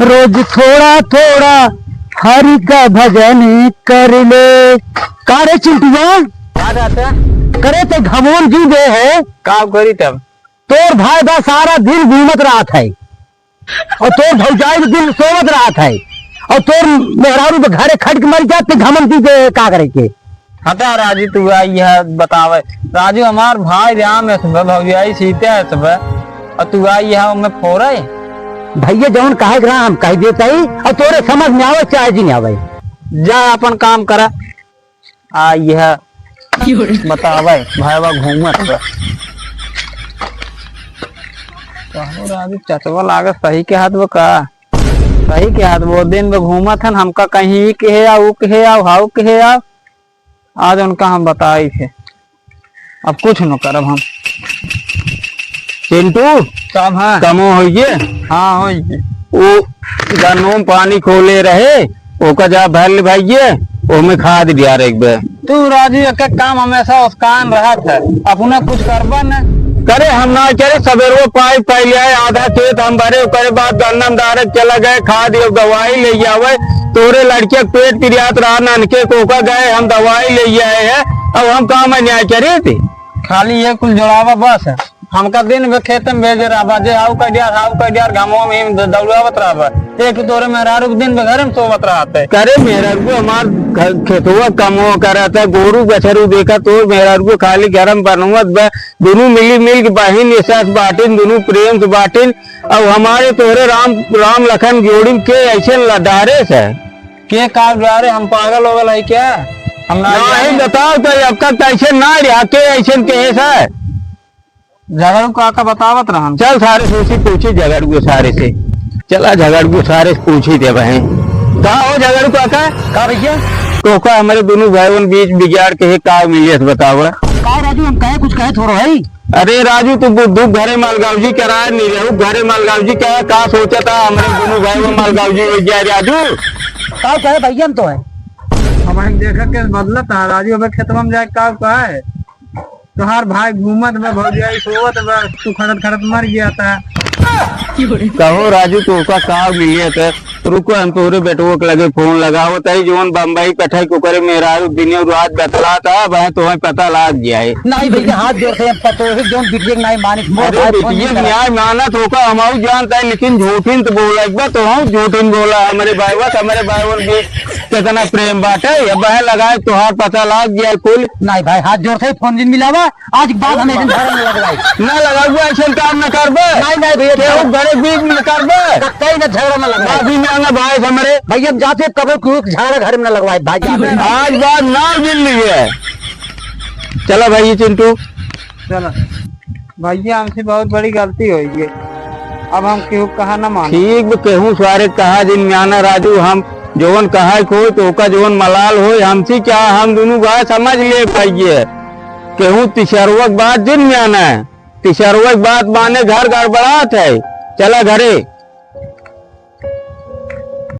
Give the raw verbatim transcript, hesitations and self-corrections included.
रोज थोड़ा थोड़ा हरि का भजन कर ले। का रे चिंटुआ? का चाचा? करे ते घमोर जी दे है। का करी तब? तोर भाई बा सारा दिन घूमत रहत है और तोर भौजाई भी दिन सोवत रहत है और तोर मेहरारू तो घरे खट के मर जात, ते घमंड जी दे है, का करे के? हटा राजू, तू आई है बतावे। राजू, हमार भाई राम है सब, भौजाई सीता है सब, और तू आई है उनमें फोड़े। भैया जौन कहे के रहा हम कह देते ही, और तोरे समझ में आवे चाहे जी नहीं आवे। जा अपन काम करा। आ यह बतावे भाईवा घूमत बा। कहो राजू, चचवा लागत सही के हाथ बा का? सही के हाथ बा, दिन में घूमत हन, हमका कहीं ई के हे आओ, ऊ के हे आओ, हाउ के हे आओ। आज उनका हम बताई थे, अब कुछ न करब हम। चिंटू, काम है? कमो होइए। हाँ, होइए। वो गन्नों में पानी खोले रहे, ओका जा भर ले भइये, ओमे खाद दिया रे एक बे। तू राजू एक एक काम हमेशा उसकान रहत है, अपना कुछ करबा न। करे हम ना करे, सबेरवा पाइप पहले आए, आधा खेत हम भरे, ओकरे बाद गन्ना में डायरेक्ट चला गए, खाद ये दवाई ले आवे, तोरे लड़के के पेट पिरियात रहा ननके, कोका गए हम दवाई ले आए हैं, अब हम काम न्याय करे थे। खाली ये कुल जोड़ावा बस, हमका दिन भर खेत में भेजे रहबा, जे हाउ कर दिया, हाउ कर दिया, घामवा में द-, दौड़ावत रहबा। एक तोरे मेहरारू के दिन भर घर में सोवत रहत है। करे मेहरारू हमार घ-, खेतवा कमवा करत है, गोरू बछरू देखा तो मेहरारू खाली घर में बनवत बा, दुनू मिली मिल के बहिन ये साथ बाटिन, दुनू प्रेम से बाटिन। अब हमारे तोहरे राम, राम लखन जोड़ी में के ऐसे लडारे से? के का लडारे, हम पागल हो गए है क्या? हम ना नहीं जाने। बताओ तो अब तक ऐसे ना रहा, के ऐसे कहे से? झगड़ू काका बतावत रहन। चल सारे से उसी पूछी झगड़ुए सारे से। चला झगड़ुए सारे से पूछी दे बहन। का हो झगड़ू काका? का भैया? तो का हमारे दोनों भाइयों के बीच बिगाड़ के है, का मिलियत बतावा? का राजू, हम कहे कुछ कहे थोड़ो है। अरे राजू, तू बुद्धू घरे मालगाँव जी कराए नहीं रहू, घरे मालगाँव जी का, का सोचा था हमारे दोनों भाइयों मालगाँव जी हो गया राजू? का कहे भैया, हम तो है। अब हम देखा के बदलत है राजू, अब खेतवा में जाए का, का है? तोहार भाई घूमत बा, भौजाई सोवत बा, तू खड़त खड़त मर गया था। कहो राजू, तोका का मिलियत है? रुको, हम तोहरे बेटवो के लगे फोन लगावत है, जौन बम्बई कठई को करे मेहरारू दिने रात बतलात है, अब है तोहें पता लाग गया है। नहीं भैया, हाथ जोड़ के हम पतो है, जौन बिटिया के नहीं मानित, मोर अरे भाई फोन बिटिया नहीं करा। न्याय मानत होका, हम आऊ जानता है, लेकिन झूठिन तो बोला, एक बार तो हम झूठिन बोला, हमारे भाई बस, हमारे भाई और भी कितना प्रेम बात है, ये बहन लगाए, तोहार पता लाग गया है कुल। नहीं भाई, हाथ जोड़ के फोन जिन मिलावा, आज के बाद हम ऐसे झगड़ा न लगवाई। ना लगाबू, ऐसे काम न करबे। नहीं, नहीं भैया, केहू झगड़ा घरे बीच में न करबे। कतई न झगड़ा न लगवाई। माफी मांगा भाई से हमरे। भैया, हम जाते कबो केहू के झगड़ा घर में न लगवाई, भाई, जाते। आज बात ना मिल रही है। चला भाई, ये चिंटू। चला। भैया, हमसे बहुत बड़ी गलती हो गई। अब हम केहू कहा न माने। ठीक बा, केहू सारे कहा जिन माना राजू, हम जवन कहा को तो ओका जवन मलाल होई, हमसे क्या, हम दोनों भाई समझ ले पाइए। केहू तिसरवा के बात जिन माने, तिसरवा के बात माने घर गड़बड़ात है। चला घरे।